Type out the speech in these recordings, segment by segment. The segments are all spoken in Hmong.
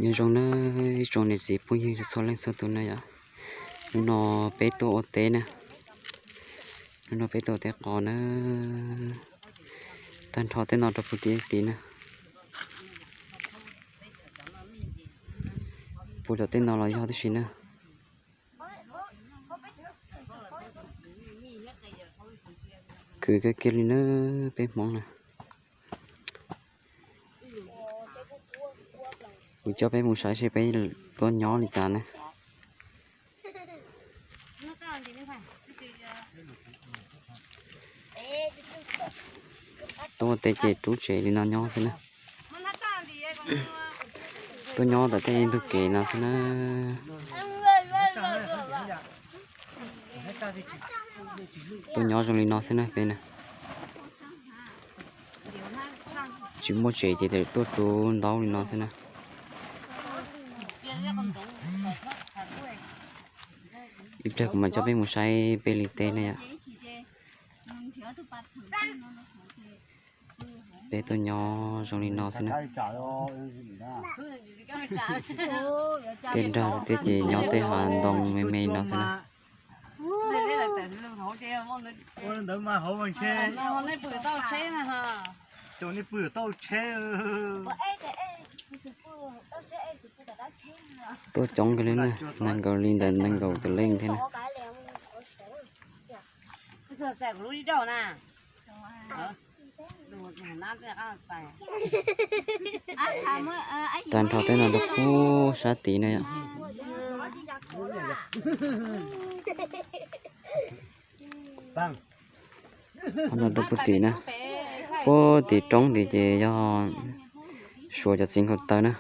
Nyob zoo na, ib tsoom niam txiv phooj ywg txhua leej txhua tus na yom. Hnub no peb tuaj ua teb na, hnub no peb tuaj ua teb qos na. Tag nrho tej no rau puag tim tid na. Puag tom tej no los yog tib si na. Khwv kawg kiag li na, peb Hmoob na. Kuv coj peb mus saib seb peb tuaj nyob li cas na. Tuaj ua teb ces rub tsev li no nyob xwb na. Tuaj nyob tom tej ntug kev no xwb na. Tuaj nyob zoo li no xwb na peb na. Tsis muaj tsev ces tuaj rub ntaub li no xwb na. Ib pliag kuv mam coj peb mus saib peb li teb na yom. Peb tuaj nyob zoo li no xwb na. Tej nrag tej ces nyob tej hav ntoo me me no xwb na. Tuaj coob kawg li na, nees nkaum li ntawm nees nkaum tus leej thiab na. Tag nrho tej no rau puag sab tid na yom. Qhov no rau puag tim na, puag tim roob tid ces yog suav cov txiv nkaus taw na.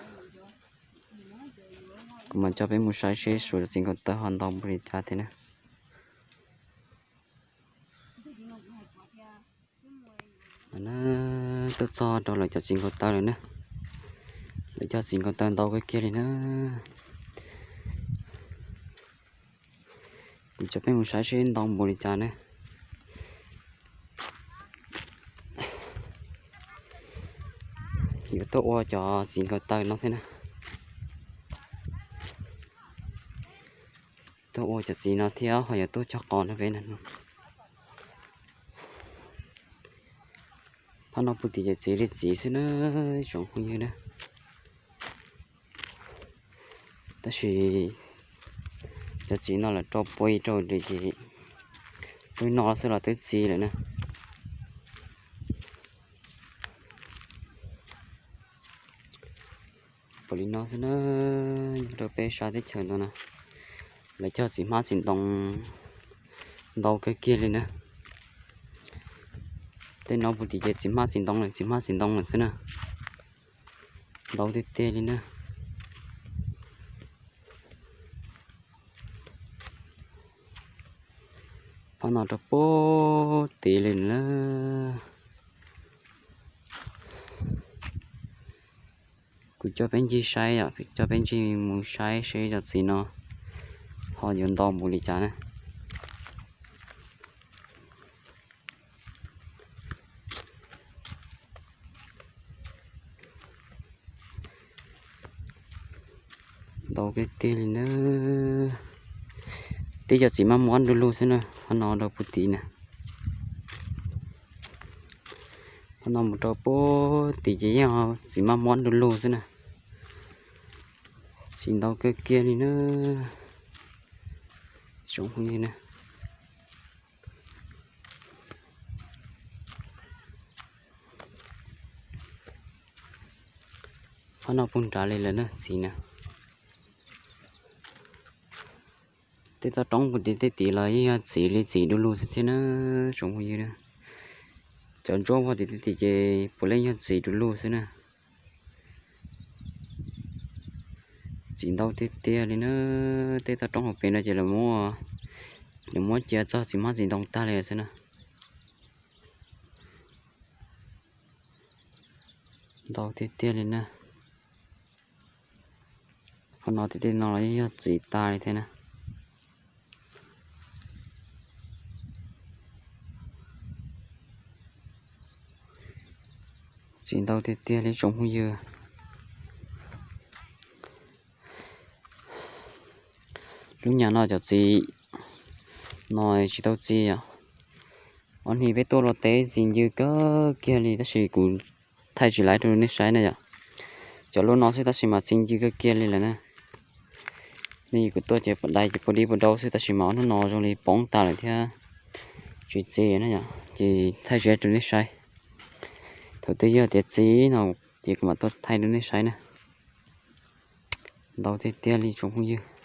Kuv mam coj peb mus saib seb suav cov txiv nkaus taw ho ntau npaum li cas thiab na. Tuaj txog rau lawv cov txiv nkaus taw lawm na. Lawv cov txiv nkaus taw ntau kawg kiag li na. Kuv coj peb mus saib seb ntau npaum li cas na. Yuav tuaj ua cov txiv nkaus taw no thiab na. Tuaj ua cov txiv no thiab ho yuav tuaj cog qos rau peb na. Phab no puag tim ces txiv li txiv xwb na, tsoom phooj ywg na. Tab sis cov txiv no lawv rau pua rau ces pw no xwb los twb txi lawm na. Pom li no xwb na, nyob rau peb sab teb chaws no na, lawv cog txiv hmab txiv ntoo ntau kawg kiag li na. Tej no puag tim ces txiv hmab txiv ntoo lawm, txiv hmab txiv ntoo lawm xwb na. Ntau tiag tiag li na. Phab no rau puag tid li na. Kuv coj peb ncig saib, coj peb ncig mus saib seb cov txiv no ho yuav ntau npaum li cas na. Ntau tiag tiag li na. Tib cov txiv maj muab du lug xwb na, qhov no rau puag tid na. Qhov no mus rau puag tid ces yeej txiv maj muab du lug xwb na. Txiv ntau kawg kiag li na. Tsoom phooj ywg na. Qhov no puag nrad li lawm na txiv na. Tej toj roob puag tim tej tid los yeej yog txiv li txiv du lug xwb thiab na, tsoom phooj ywg na. Cov ntsuab puag tim tej tid ces puav leej yog txiv du lug xwb na. Txiv ntau tiag tiag li na. Tej toj roob hauv pes no ces lawv muab cia txog txiv hmab txiv ntoo tag li xwb na. Ntau tiag tiag li na. Qhov no tim tej no los yeej yog txiv tag li thiab na. Txiv ntau tiag tiag li tsoom phooj ywg. Lub nyam no cov txiv no tsis tau txi yom. Ob hnub peb tuaj los teb txi ncw kawg kiag li tab sis kuv thaij tsis laiv rau nej saib na yom. Cov lub no xwb tab sis mas txi ncw kawg kiag li lawm na. Li kuv tuaj ces pom dai ces pua dib pua dau xwb tab sis mas ob hnub no zoo li poob tas lawm thiab tsis txi na yom, ces thaij tsis laiv rau nej saib. Thaum twg yog tias txi no ces kuv mam tuaj thaij rau nej saib na. Ntau tiag tiag li tsoom phooj ywg.